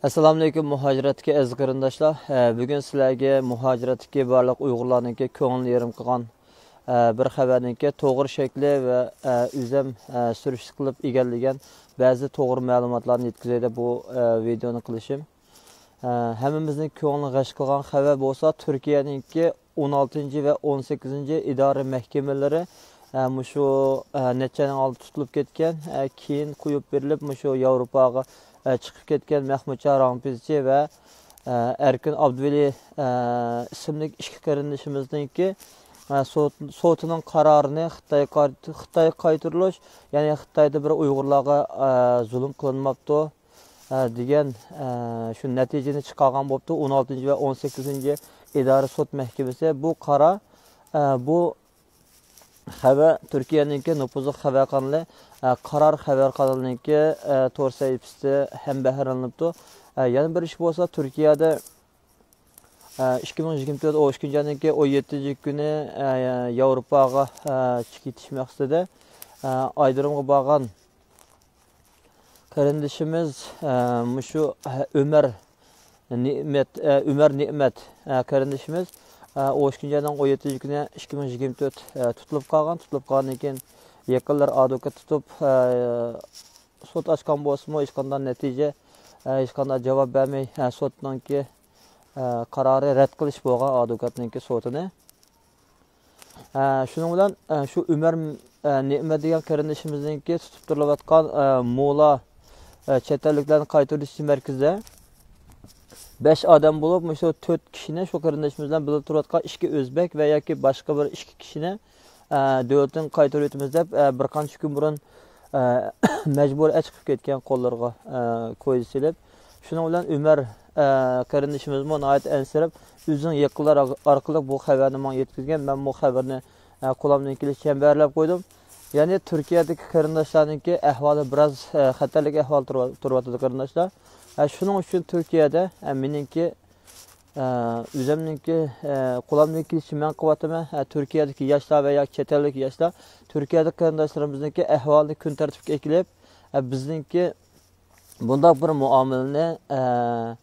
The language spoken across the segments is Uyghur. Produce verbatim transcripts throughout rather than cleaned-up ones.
ئەسسالامۇئەلەيكۇم، مۇھاجىرەتتىكى ئەزىز قېرىنداشلار. ئە، بۈگۈن سىلەرگە مۇھاجىرەتتىكى بارلىق ئۇيغۇرلارنىڭكى كۆڭلىنى يېرىم قىلغان، ئە، بىر خەۋەرنىڭكى توغرا شەكلى ۋە، ئە، ئۆزەم، ئە، سۈرۈشتە قىلىپ ئىگىلىگەن بەزى توغرا مەلۇماتلارنى يەتكۈزەي دەپ بۇ، ئە، ۋىدېئونى قىلىشىم. ئە، ھەممىمىزنىڭ كۆڭلىنى غەش قىلغان خەۋەر بولسا تۈركىيەنىڭكى ئون ئالتىنچى ۋە ئون سەككىزىنچى ئىدارە مەھكىمىلىرى، ئە، مۇشۇ، ئە، نەچچە ئاينىڭ ئالدىدا تۇتۇلۇپ كەتكەن، ئە، كېيىن قويۇپ بېرىلىپ، مۇشۇ ياۋروپاغا، ئە، چىقىپ كەتكەن مەخمۇتجان رامپىزچى ۋە، ئە، ئەركىن ئابدۇۋەلى، ئە، ئىسىملىك ئىككى قېرىندىشىمىزنىڭكى، ئە، سوت-، سوتىنىڭ قارارىنى خىتاي قايت-، خىتايغا قايتۇرۇلۇش، يەنى خىتايدا بىر ئۇيغۇرلارغا، ئە، زۇلۇم قىلىنماپتۇ. ئە، دېگەن، ئە، شۇ نەتىجىنى چىقارغان بوپتۇ. ئون ئالتىنچى ۋە ئون سەككىزىنچى ئىدارە سوت مەھكىمىسى بۇ قارار، ئە، بۇ خەۋەر تۈركىيەنىڭكى نوپۇزلۇق خەۋەر قانىلى، ئە، قارار خەۋەر قانىلىنىڭكى، ئە، تور سەھىپىسىدە ھەمبەھىرلىنىپتۇ. ئە، يەنە بىر ئىش بولسا، تۈركىيەدە، ئە، ئىككى مىڭ يىگىرمە تۆت ئون ئىككىنچى ئاينىڭكى ئون يەتتىنچى كۈنى، ئە، ياۋروپاغا، ئە، كېتىش مەقسىتىدە، ئە، ئايرودرومغا بارغان قېرىندىشىمىز، ئە، مۇشۇ، ئە، ئۆمەر نېمەت، ئە، ئۆمەر نېمەت، ئە، قېرىندىشىمىز، ئە، ئون ئىككىنچى ئاينىڭ ئون يەتتىنچى كۈنى ئىككى مىڭ يىگىرمە تۆت، ئە، تۇتۇلۇپ قالغان. تۇتۇلۇپ قالغاندىن كېيىن يېقىنلىرى ئادۋوكات تۇتۇپ، ئە، سوت ئاچقان بولسىمۇ، ھېچقانداق نەتىجە، ئە، ھېچقانداق جاۋاب بەرمەي، ئە، سوتنىڭكى، ئە، قارارى رەت قىلىش بولغان ئادۋوكاتنىڭكى سوتىنى. ئە، شۇنىڭ بىلەن، ئە، شۇ ئۆمەر، ئە، نېمەت دېگەن قېرىندىشىمىزنىڭكى تۇتۇپ تۇرۇلۇۋاتقان، ئە، مولا، ئە، چەت ئەللىكلەرنى قايتۇرۇش مەركىزىدە بەش ئادەم بولۇپ، مۇشۇ تۆت كىشىنى، شۇ قېرىندىشىمىز بىلەن بىللە تۇرۇۋاتقان ئىككى ئۆزبەك ۋە ياكى باشقا بىر ئىككى كىشىنى، ئە، دۆلىتىدىن قايتۇرۇۋېتىمىز دەپ، ئە، بىر قانچە كۈن بۇرۇن، ئە، مەجبۇرىي ئەچىقىپ كەتكەن قوللىرىغا، ئە، كويزا سېلىپ. شۇنىڭ بىلەن ئۆمەر، ئە، قېرىندىشىمىزمۇ ناھايىتى ئەنسىرەپ، ئۆزىنىڭ يېقىنلىرى ئارقىلىق بۇ خەۋەرنى ماڭا يەتكۈزگەن. مەنمۇ خەۋەرنى، ئە، قولۇمدىن كېلىشىچە چەمبەرلەپ قويدۇم. يەنى تۈركىيەدىكى قېرىنداشلارنىڭكى ئەھۋالى بىراز، ئە، خەتەرلىك ئەھۋال تۇرۇۋا-، تۇرۇۋاتىدۇ، قېرىنداشلار. ئە، شۇنىڭ ئۈچۈن تۈركىيەدە، ئە، مېنىڭكى، ئە، ئۆزۈمنىڭكى، ئە، قولۇمدىن كېلىشىچە مەن قىلىۋاتىمەن. ئە، تۈركىيەدىكى ياشلار ۋە ياكى چەت ئەلدىكى ياشلار تۈركىيەدىكى قېرىنداشلىرىمىزنىڭكى ئەھۋالىنى كۈن تەرتىپكە ئەكېلىپ، ئە، بىزنىڭكى بۇنداق بىر مۇئامىلىنى، ئە،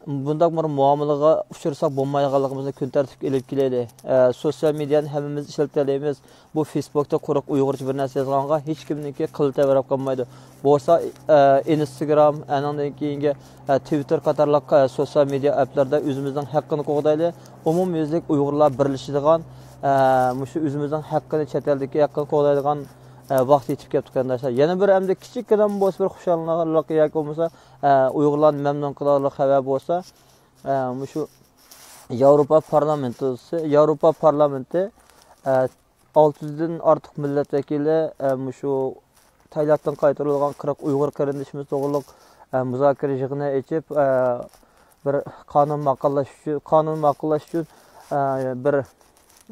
بۇنداق بىر مۇئامىلىگە ئۇچرىساق بولمايدىغانلىقىمىزنى كۈن تەرتىپكە ئېلىپ كېلەيلى. ئە، سوتسىيال مېدىيانى ھەممىمىز ئىشلىتەلەيمىز. بۇ فېيسبۇكتا قۇرۇق ئۇيغۇرچە بىر نەرسە يازغانغا ھېچكىمنىڭكى قىلتە بېرىپ قالمايدۇ. بولسا، ئە، ئىنستاگرام، ئانىڭدىن كېيىنكى، ئە، تىۋىتتېر قاتارلىق، ئە، سوتسىيال مېدىيا ئەپلەردە ئۆزىمىزنىڭ ھەققىنى قوغدايلى. ئومۇميۈزلۈك ئۇيغۇرلار بىرلىشىدىغان، ئە، مۇشۇ ئۆزىمىزنىڭ ھەققىنى، چەت ئەلدىكى ھەققىنى قوغدايدىغان، ئە، ۋاقىت يېتىپ كەپتۇ، قېرىنداشلار. يەنە بىر ئەمدى كىچىككىنە بولسا بىر خۇشاللىق ياكى بولمىسا، ئە، ئۇيغۇرلارنى مەمنۇن قىلارلىق خەۋەر بولسا، ئە، مۇشۇ ياۋروپا پارلامېنتى، ياۋروپا پارلامېنتى، ئە، ئالتە يۈزدىن ئارتۇق مىللەت ۋەكىلى، ئە، مۇشۇ تايلاندتىن قايتۇرۇلغان قىرىق ئۇيغۇر قېرىندىشىمىز توغرۇلۇق، ئە، مۇزاكىرە يىغىنى ئېچىپ، ئە، بىر قانۇن ماقۇللاش ئۈچۈن، قانۇن ماقۇللاش ئۈچۈن، ئە، بىر،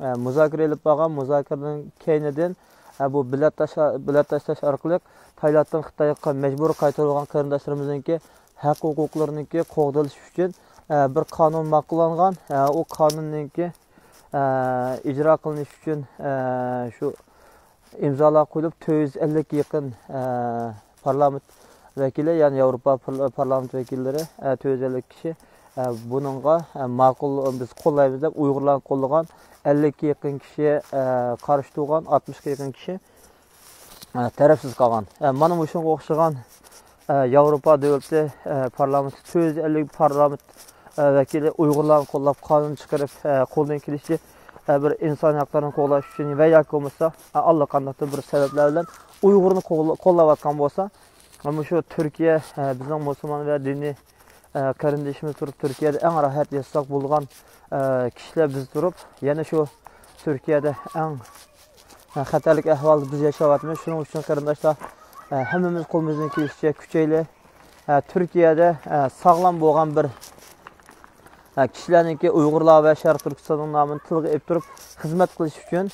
ئە، مۇزاكىرە ئېلىپ بارغان. مۇزاكىرىنىڭ كەينىدىن، ئە، بۇ بېلەت تاشلا-، بېلەت تاشلاش ئارقىلىق تايلاندتىن خىتايغا مەجبۇرىي قايتۇرۇلغان قېرىنداشلىرىمىزنىڭكى ھەق ھوقۇقلىرىنىڭكى قوغدىلىشى ئۈچۈن، ئە، بىر قانۇن ماقۇللانغان. ئە، ئۇ قانۇننىڭكى، ئە، ئىجرا قىلىنىشى ئۈچۈن، ئە، شۇ ئىمزالار قويۇلۇپ، تۆت يۈز ئەللىككە يېقىن، ئە، پارلامېنت ۋەكىلى، يەنى ياۋروپا پار-، پارلامېنت ۋەكىللىرى، ئە، تۆت يۈز ئەللىك كىشى، ئە، بۇنىڭغا، ئە، ماقۇل، بىز قوللايمىز دەپ، ئۇيغۇرلارنى قوللىغان ئەللىككە يېقىن كىشى، ئە، قارشى تۇرغان، ئاتمىشقا يېقىن كىشى، ئە، تەرەپسىز قالغان. ئە، مانا مۇشۇنىڭغا ئوخشىغان، ئە، ياۋروپا دۆلىتى، ئە، پارلامېنتى، تۆت يۈز ئەللىك پارلامېنت، ئە، ۋەكىلى ئۇيغۇرلارنى قوللاپ، قانۇن چىقىرىپ، ئە، قولىدىن كېلىشىچە، ئە، بىر ئىنسان ھەقلىرىنى قوغداش ئۈچۈن ۋە ياكى بولمىسا، ئە، ئاللىقانداقتۇر بىر سەۋەبلەر بىلەن ئۇيغۇرنى قوغلا-، قوللاۋاتقان بولسا، ئە، مۇشۇ تۈركىيە، ئە، بىزنىڭ مۇسۇلمان ۋە دىنىي، ئە، قېرىندىشىمىز تۇرۇپ، تۈركىيەدە ئەڭ راھەت ياشىساق بولىدىغان، ئە، كىشىلەر بىز تۇرۇپ، يەنە شۇ تۈركىيەدە ئەڭ خەتەرلىك ئەھۋالدا بىز ياشاۋاتىمىز. شۇنىڭ ئۈچۈن قېرىنداشلار، ھەممىمىز قولىمىزدىن كېلىشىچە كۈچەيلى. تۈركىيەدە ساغلام بولغان بىر كىشىلەرنىڭكى ئۇيغۇرلار ۋە شەرقىي تۈركىستاننىڭ نامىنى تىلغا ئېلىپ تۇرۇپ خىزمەت قىلىش ئۈچۈن،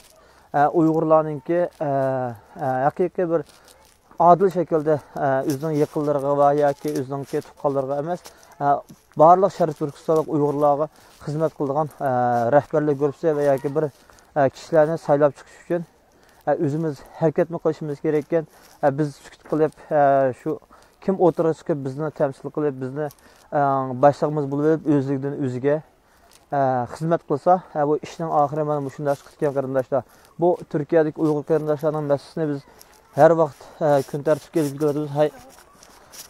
ئۇيغۇرلارنىڭكى ھەقىقىي بىر ئادىل شەكىلدە، ئۆزىنىڭ يېقىنلىرىغا ۋە ياكى ئۆزىنىڭكى تۇغقانلىرىغا ئەمەس، بارلىق شەرقىي تۈركىستانلىق ئۇيغۇرلارغا خىزمەت قىلىدىغان رەھبەرلىك گۇرۇپپىسى ۋە ياكى بىر كىشىلەرنى سايلاپ چىقىش ئۈچۈن ئە، ئۆزىمىز ھەرىكەتمۇ قىلىشىمىز كېرەككەن. ئە، بىز سۈكۈت قىلىپ، ئە، شۇ كىم ئوتتۇرىغا چىقىپ بىزنى تەمسىل قىلىپ، بىزنى، ئە، باشلىقىمىز بولۇۋېلىپ، ئۆزلۈكىدىن ئۆزىگە، ئە، خىزمەت قىلسا، ئە، بۇ ئىشنىڭ ئاخىرى مانا مۇشۇنداق چىقىپ كەتكەن قېرىنداشلار. بۇ تۈركىيەدىكى ئۇيغۇر قېرىنداشلارنىڭ مەسىلىسىنى بىز ھەر ۋاقىت، ئە، كۈن تەرتىپكە ئېلىپ كېلىۋاتىمىز. ھەي،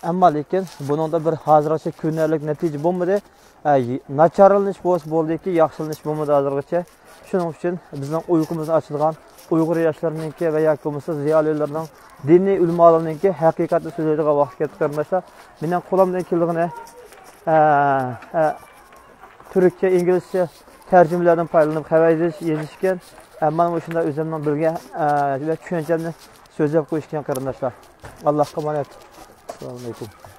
ئەمما لېكىن بۇنىڭدا بىر ھازىرغىچە كۆرۈنەرلىك نەتىجە بولمىدى. ئە، ناچارلىنىش بولسا بولدىكى، ياخشىلىنىش بولمىدى ھازىرغىچە. شۇنىڭ ئۈچۈن بىزنىڭ ئۇيقۇمىزنى ئاچىدىغان ئۇيغۇر ياشلىرىنىڭكى ۋە ياكى بولمىسا زىيالىيلىرىنىڭ، دىنىي ئۆلىمالىرىنىڭكى ھەقىقەتنى سۆزلەيدىغان ۋاقىت كەلدى قېرىنداشلار. مېنىڭ قولۇمدىن كېلىدىغىنى، ئە، ئە، تۈركچە، ئىنگلىزچە تەرجىمىلەردىن پايدىلىنىپ خەۋەر يېزىش، يېزىش ئىكەن. ئە، مانا مۇشۇنداق ئۆزۈمنىڭ بىلگەن، ئە، ۋە چۈشەنچەمنى سۆزلەپ قويۇش ئىكەن قېرىنداشلار. ئاللاھقا ئامانەت. ئەسسالامۇ ئەلەيكۇم.